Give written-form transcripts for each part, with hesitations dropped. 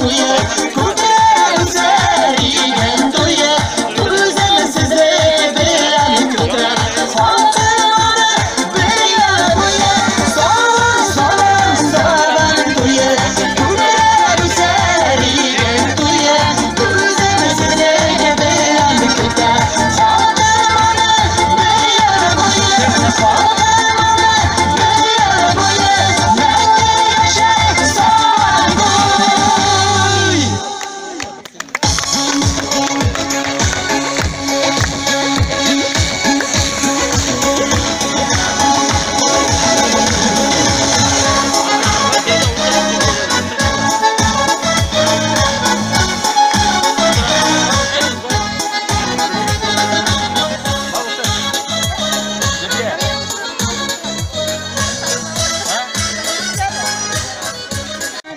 туе, күкрәп үсәр иген туе, түземсезлек белән көтә халкым аны дөнья буе. Сабан, сабан, сабан туе, күкрәп үсәр иген туе, түземсезлек белән көтә халкым аны дөнья буе. Халкым аны дөнья буе, мәңге яшә Сабан туй!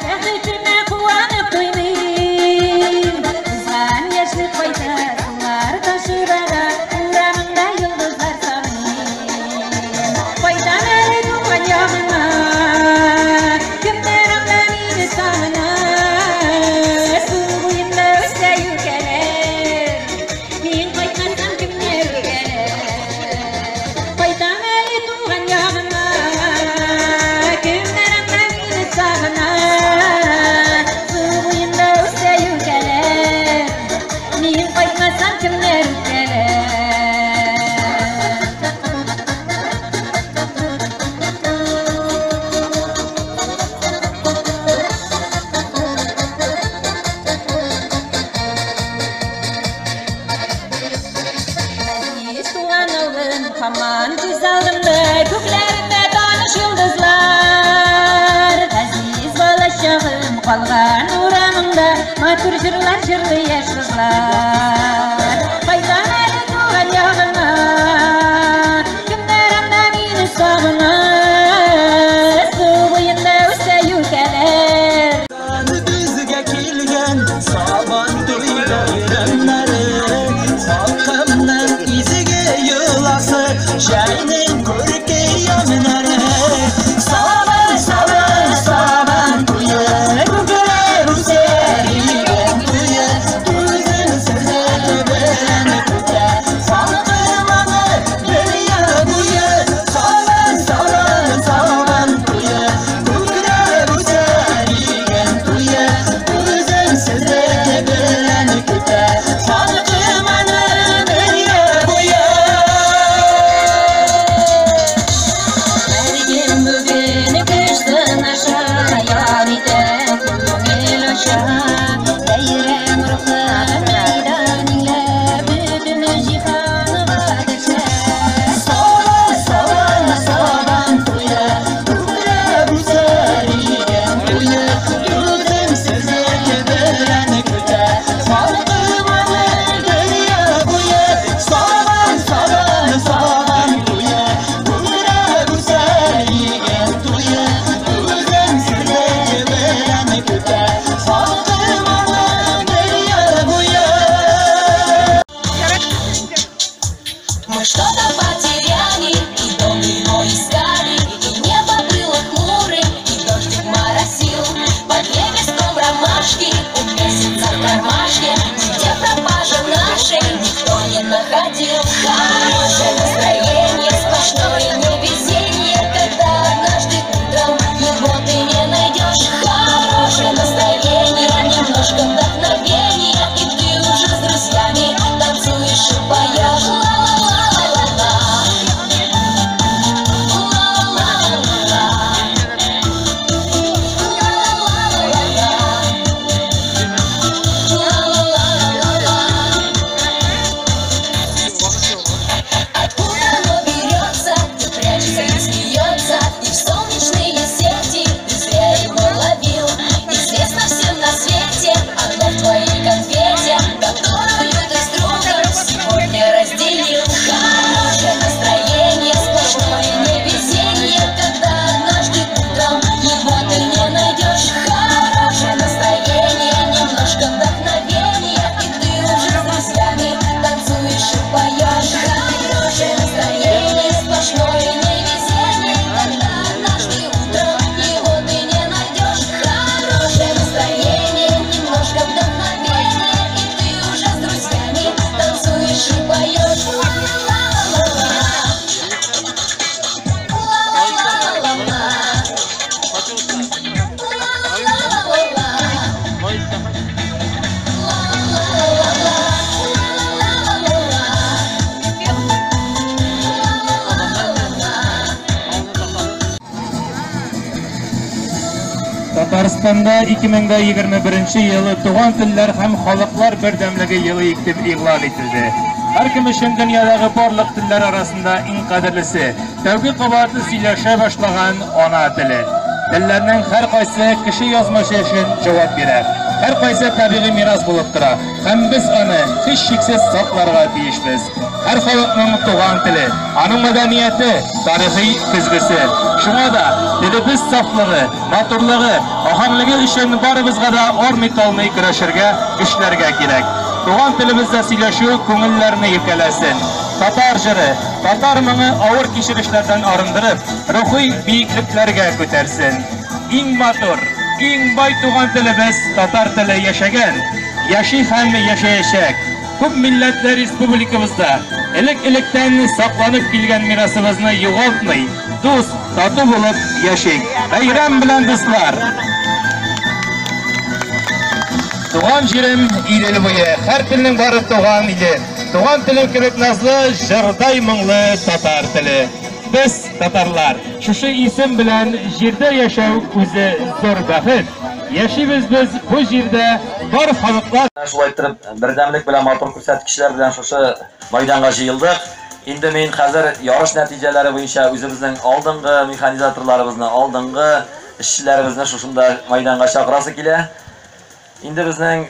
Бәхетемә куанып туймыйм. Узган яшьлек кайта, сулар ташып ага, урамыңда йолдызлар саныйм. Кайтам әле туган ягыма, кемнәр анда мине сагына. Су буенда үсә юкәләр, мин кайтмасам кемнәр үкәләр. Кайтам әле туган ягыма, кемнәр анда мине сагына. Су буенда үсә юкәләр, мин кайтмасам кемнәр үкәләр. Газиз туган авылым һаман күз алдымда, күкләрендә таныш йолдызлар. Газиз балачагым калган урамыңда, матур җырлар җырлый яшь кызлар. Кайтам әле туган ягыма, кемнәр анда мине сагына. Су буенда үсә юкәләр. Безгә килгән Сабан туй бәйрәмнәре, халкымның изге йоласы, җәйнең күрке ямнәре. Сабан, сабан, сабан туе, күкрәп үсәр иген туе, түземсезлек белән көтә халкым аны дөнья буе. Сабан, сабан, сабан туе, күкрәп үсәр иген туе, түземсезлек белән көтә халкым аны дөнья буе. Һәркем бүген көч сынаша, ял итә, күңел ача. Бәйрәм рухы мәйдан иңләп, бөтен җиһанга дәшә. Сабан, сабан, сабан туе, күкрәп үсәр иген туе, түземсезлек белән көтә халкым аны дөнья буе. Сабан, сабан, сабан туе, күкрәп үсәр иген туе, түземсезлек белән көтә халкым аны дөнья буе. Мы что-то потеряли, и долго его искали, и небо было хмурым, и дождик моросил. Под лепестком ромашки, у месяца в кармашке, нигде пропажи нашей никто не находил. Хорошее настроение, сплошное невезение, когда однажды утром его ты не найдешь. Хорошее настроение, немножко вдохновения, и ты уже с друзьями танцуешь и поешь. Ла-ла-ла-ла-ла-ла. Ла-ла-ла-ла-ла. Ла-ла-ла-ла-ла. Ла-ла-ла-ла-ла. Откуда оно берется, где прячется и смеется, и в солнечные сети ты зря его ловил. Известно всем на свете, о Татарстанда 2021 елы туган телләр һәм халыклар бердәмлеге елы итеп игълан ителде. Һәркем өчен дөньядагы барлык телләр арасында иң кадерлесе, тәүге кабат сөйләшә башлаган ана теле. Телләрнең һәркайсы кеше язмышы өчен җавап бирә. Һәркайсы табигый мирас булып тора. Һәм без аны һичшиксез сакларга тиешбез. Һәр халыкның туган теле, аның мәдәнияте, тарихи көзгесе. Шуңа да телебез сафлыгы, матурлыгы, аһәңлеге өчен барыбызга да армый-талмый көрәшергә, эшләргә кирәк. Туган телебездә сөйләшү күңелләрне иркәләсен. Татар җыры, татар моңы авыр кичерешләрдән арындырып, рухи биеклекләргә күтәрсен. Иң матур, иң бай туган телебез татар теле яшәгән, яши һәм яшәячәк. Күп милләтле республикабызда элек-электән сакланып килгән мирасыбызны югалтмый, дус, тату булып яшик. Бәйрәм белән, дуслар! Туган җирем Идел буе, һәр телнең бары туган иле. Туган телем кебек назлы, җырдай моңлы татар теле. Без, татарлар, шушы исем белән җирдә яшәү үзе зур бәхет. Яшибез без бу җирдә бар халыклар. Шулай итеп, бердәмлек белән матур күрсәткечләр белән шушы майданга җыелдык. Инде мин хәзер ярыш нәтиҗәләре буенча үзебезнең алдынгы механизаторларыбызны, алдынгы эшчеләребезне шушында майданга чакырасы килә. Инде безнең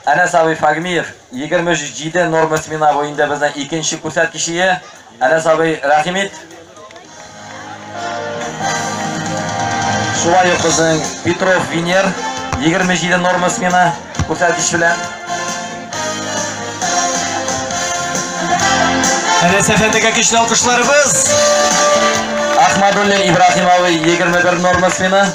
Әнәс абый Фагмиев 27 норма смена буенда безнең икенче күрсәткече. Әнәс абый, рәхим ит. Шулай ук безнең Петров Венер 27 норма смена күрсәткеч белән. Әнәс әфәндегә көчле алкышларыбыз. Ахмадуллин Ибраһим абый 21 норма смена.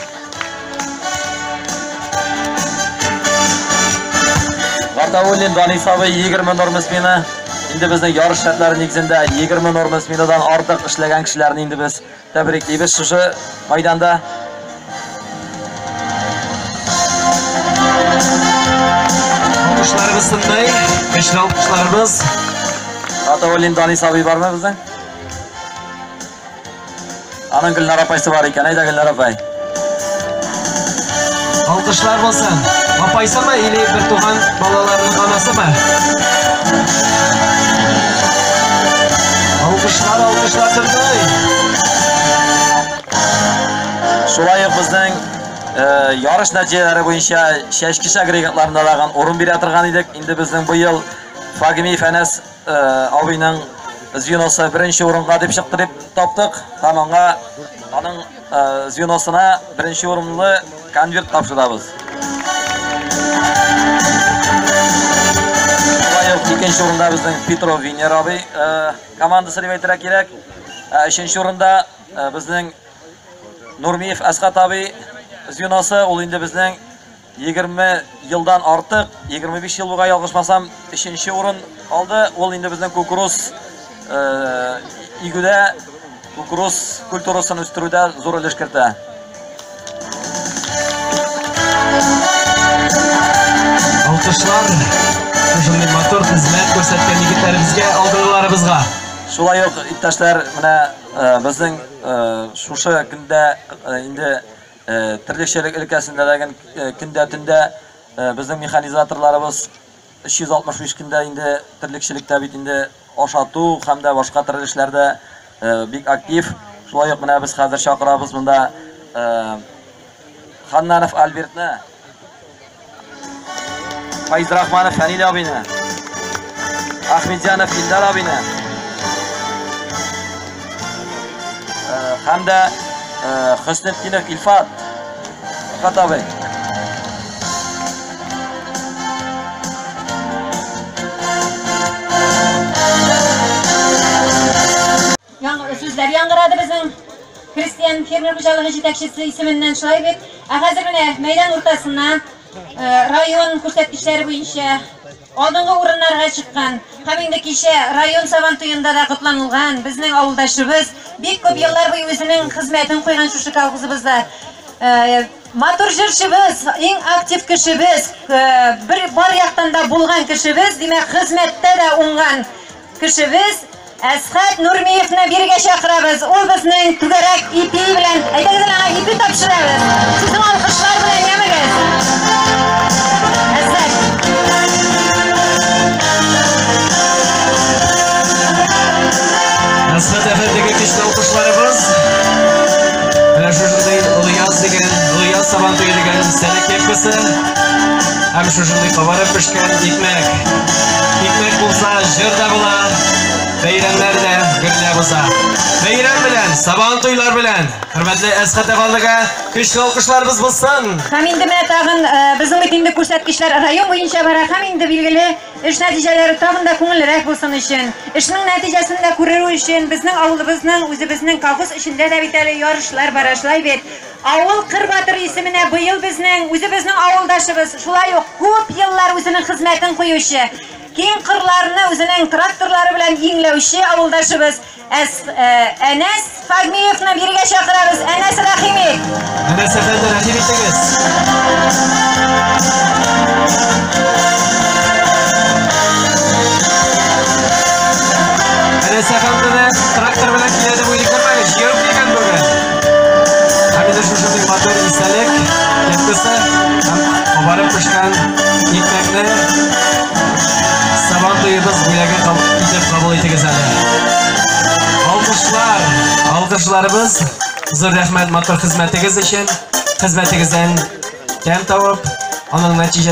Гатауллин Данис абый 20 норма смена. Инде безнең ярыш шартлары нигезендә 20 норма сменадан артык эшләгән кешеләрне инде без тәбриклибез шушы майданда. Алкышларыбыз тынмый, көчле алкышларыбыз. Гатауллин Данис абый бармы безнең? Аның Гөлнар апайсы бар икән. Әйдә, Гөлнар апай. Алкышлар булсын. Апайсымы или бер туган балаларының анасымы? Алкышлар, алкышлар тынмый. Шулай ук безнең ярыш нәтиҗәләре буенча чәчкеч агрегатларында да урын бирә торган идек. Инде безнең быел Фагмиев Әнәс абыйның звеносы беренче урынга дип чыкты дип таптык. Һәм аңа аның звеносына беренче урынлы конверт тапшырабыз. Шулай ук икенче урында безнең Петров Венер абый командасы дип әйтергә кирәк. Өченче урында безнең Нурмиев Әсхат абый звеносы, ул инде безнең 20 елдан артык, 25 ел буга ялгышмасам, өченче урын алды. Ул инде безнең кукуруз игүдә, кукуруз культурасын үстерүдә зур өлеш кертә. Алкышлар шушындый матур хезмәт күрсәткән егетләребезгә, алдынгыларыбызга. Шулай ук, иптәшләр, менә безнең шушы көндә инде терлекчелек өлкәсендә көндә төндә безнең механизаторларыбыз 365 көндә инде терлекчелектә бит инде ашату һәм дә башка төрле бик актив. Шулай ук менә без хәзер чакырабыз монда Ханнанов Альбертны, Файзрахманов Фәнил абыйны, Ахмедзянов Илдар абыйны һәм дә Хөснетдинов Илфат, Илфат абый. Сүзләр яңгырады безнең крестьян фермер хуҗалыгы җитәкчесе исеменнән, шулай бит. Ә хәзер менә мәйдан уртасына район күрсәткечләре буенча алдынгы урыннарга чыккан һәм инде кичә район Сабантуенда да котланылган безнең авылдашыбыз, бик күп еллар буе үзенең хезмәтен куйган шушы колхозыбызда матур җырчыбыз, иң актив кешебез, бер бар яктан да булган кешебез, димәк, хезмәттә дә уңган кешебез Әсхәт Нурмиевны бирегә чакырабыз. Ул безнең түгәрәк ипи белән, әйдәгез әле аңа ипи тапшырабыз. Сезнең алкышлар белән ямегез. Әсхәт. Әсхәт әфәндегә көчле алкышларыбыз. Менә шушындый Олыяз дигән, Олыяз Сабан туе дигән истәлек кепкасы һәм шушындый кабарып пешкән икмәк. Икмәк булса, җыр да була, бәйрәмнәр дә гөрләп уза. Бәйрәм белән, Сабан туйлар белән, хөрмәтле Әсхәт әфәндегә көчле алкышларыбыз булсын. Һәм инде менә тагын безнең бит инде күрсәткечләр район буенча бара, һәм инде билгеле эш нәтиҗәләре тагын да күңеллерәк булсын өчен, эшнең нәтиҗәсен дә күрер өчен безнең авылыбызның, үзебезнең колхоз эчендә дә бит әле ярышлар бара, шулай бит. Авыл кыр батыры исеменә быел безнең, үзебезнең авылдашыбыз, шулай ук күп еллар үзенең хезмәтен куючы, киң кырларны үзенең тракторлары белән иңләүче авылдашыбыз Әнәс Фагмиевны бирегә чакырабыз. Әнәс, рәхим ит. Әнәс әфәнде, рәхим итегез. Әнәс әфәндене трактор белән килә дип уйлый күрмәгез, җыеп килгән бүген. Һәм инде шушындый матур истәлек кепкасы һәм кабарып пешкән икмәкне Сабан туебыз бүләге итеп кабул итегез әле. Алкышлар, алкышларыбыз, зур рәхмәт матур хезмәтегез өчен, хезмәтегездән тәм табып, аның нәтиҗәсе